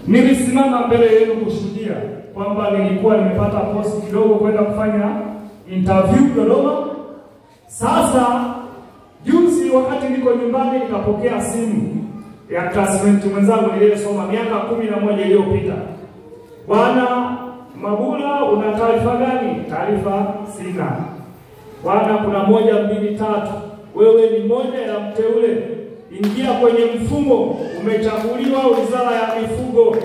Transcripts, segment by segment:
Nilisimama mbele yenu kushuhudia kwamba nilikuwa nimepata post kidogo kwenda kufanya interview Dodoma. Sasa juzi wakati niko nyumbani nikapokea simu ya classmate mwenzangu niliyesoma miaka 11 iliyopita. Bwana Mabula, una taarifa gani? Taarifa sina. Bwana, kuna 1 2 3. Wewe ni moja ya mteule. Ingia kwenye mfumo, umechaguliwa Wizara ya Mifugo.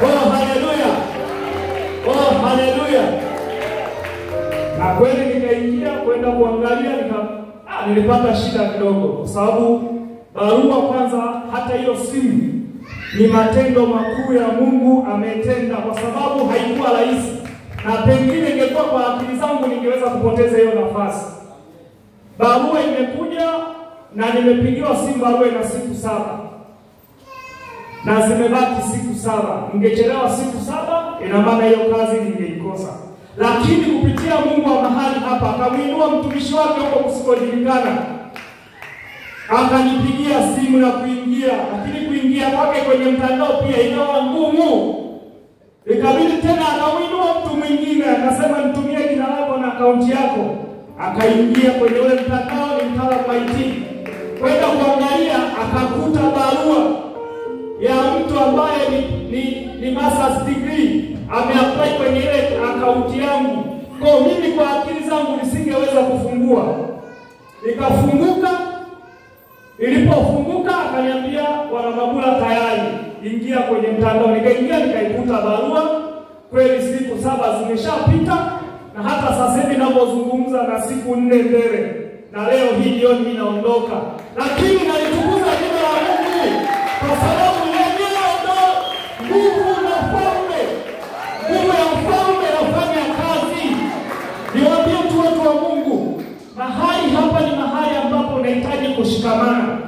Oh, haleluya. Oh, haleluya. Na kweli nikaingia kwenda kuangalia, nilipata shida kidogo kwa sababu barua kwanza, hata hiyo simu ni matendo makuu ya Mungu ametenda, kwa sababu haikuwa rahisi, na pengine ingekuwa kwa akili zangu ningeweza kupoteza hiyo nafasi. Barua imekuja na nimepigiwa simu, barua ina siku 7 na zimebaki siku 7. Ningechelewa siku 7, ina maana hiyo kazi ningeikosa. Lakini kupitia Mungu wa mahali hapa akamuinua mtumishi wake huko kusikojulikana, akanipigia simu na kuingia. Lakini kuingia kwake kwenye mtandao pia ikawa ngumu. Ikabidi tena akamuinua mtu mwingine, akasema nitumie jina lako na akaunti yako. Akaingia kwenye ule mtandao, ni mtaalamu wa IT, kwenda kuangalia, akakuta barua ya mtu ambaye ni master's degree ameapply kwenye ile akaunti yangu. Kwa mimi kwa akili zangu nisingeweza kufungua. Ikafunguka. Ilipofunguka akaniambia, Bwana Mabula tayari, ingia kwenye mtandao. Nikaingia nikaikuta barua. Kweli siku 7 zimeshapita, na hata sasa hivi ninapozungumza na siku 4 mbele, na leo hii jioni mimi naondoka. Lakini nalitukuza jina la Mungu kwa sababu lenyewe ndo nguvu na ufalme. Nguvu ya ufalme inafanya kazi. Niwaambie tu watu wa Mungu, mahali hapa ni mahali ambapo unahitaji kushikamana.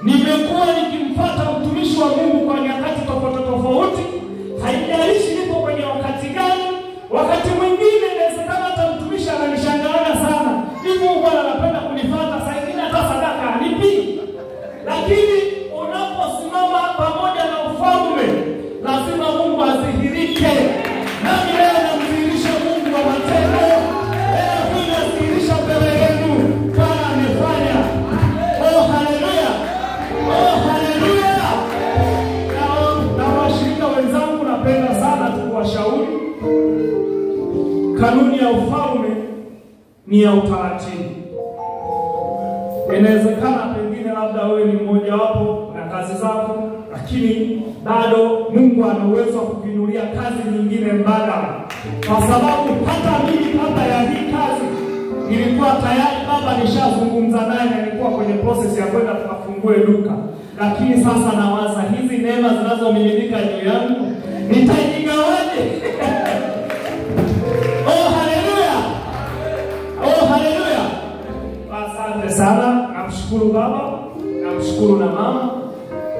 Nimekuwa nikimfuata mtumishi wa Mungu kwa nyakati tofauti tofauti, haijalishi nipo kwenye wakati gani. Wakati mwingine inawezekana hata mtumishi ananishangaa sana, hivi Bwana anapenda kunifuata, saa nyingine hata sadaka hanipi. Lakini unaposimama pamoja na ufalme, lazima Mungu adhihirike. Nami leo namdhihirisha Mungu kwa matendo. Leo hii nadhihirisha mbele yenu Bwana amefanya. Oh, haleluya. Oh, haleluya. Na washirika wenzangu, napenda sana tukuwashauri, kanuni ya ufalme ni ya utaratibu. Inawezekana pengine labda wewe ni mmoja wapo na kazi zako, lakini bado Mungu ana uwezo wa kukuinulia kazi nyingine mbadala. Kwa sababu hata mimi kabla ya hii kazi nilikuwa tayari baba nishazungumza naye na nilikuwa kwenye process ya kwenda tukafungue duka. Lakini sasa nawaza hizi neema zinazomiminika juu yangu nitajigawaje? Oh, haleluya. Oh, haleluya. Asante sana. Namshukuru baba, namshukuru na mama.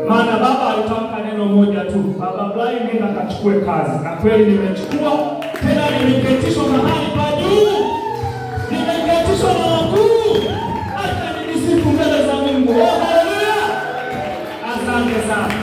Maana baba alitamka neno moja tu, Baba Brian, nenda kachukue kazi. Na kweli nimechukua, tena nimeketishwa mahali pa juu. Nimeketishwa na wakuu. Acha nisifu mbele za Mungu. Oh, haleluya. Asante sana.